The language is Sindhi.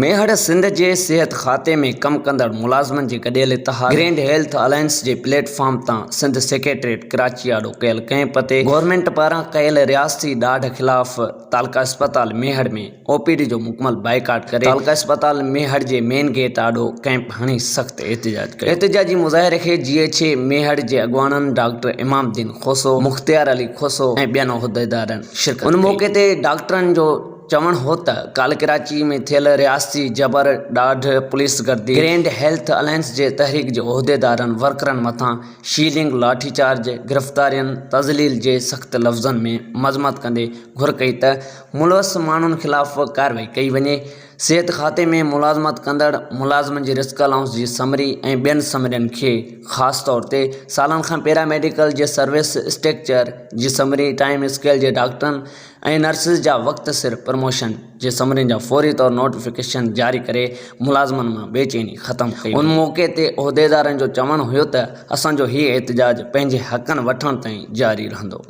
ميهڙ، سنڌ جي صحت کاتي ۾ ڪم ڪندڙ ملازمن جي گڏيل اتحاد گرينڊ هيلٿ الائنس جي پليٽ فارم تان سنڌ سيڪريٽريٽ ڪراچي آڏو ڪيل ڪئمپ تي گورنمينٽ پاران ڪيل رياستي ڏاڍ خلاف تعلقه اسپتال ميهڙ ۾ او پي ڊي جو مڪمل بائيڪاٽ ڪري تعلقه اسپتال ميهڙ جي مين گيٽ آڏو ڪئمپ هڻي سخت احتجاج ڪيو. احتجاجي مظاهري کي جي ايڇ اي ميهڙ جي اڳواڻن ڊاڪٽر امام الدين کوسو، مختيار علي کوسو ۽ ٻين عهديدارن شرڪت ڪئي. ان موقعي تي ڊاڪٽرن جو چوڻ هو ته ڪالهه ڪراچي ۾ ٿيل رياستي جبر، ڏاڍ، پوليس گردي، گرينڊ هيلٿ الائنس جي تحريڪ جي عهديدارن ورڪرن مٿان شيلنگ، لاٺي چارج، گرفتارين، تذليل جي سخت لفظن ۾ مذمت ڪندي گهر ڪئي ته ملوث ماڻهن خلاف ڪارروائي ڪئي وڃي، صحت کاتي ۾ ملازمت ڪندڙ ملازمن جي رسڪ الائونس جي سمري ۽ ٻين سمرين کي خاص طور تي سالن کان پيرا ميڊيڪل جي سروس اسٽيڪچر جي سمري، ٽائيم اسڪيل جي ڊاڪٽرن ۽ نرسز جا وقت سر پروموشن جي سمرين جا فوري طور نوٽيفڪيشن جاري ڪري ملازمن مان بي چيني ختم ڪئي وڃي. ان موقعي تي عهديدارن جو چوڻ هيو ته اسان جو هي احتجاج پنهنجي حقن وٺڻ تائين جاري رهندو.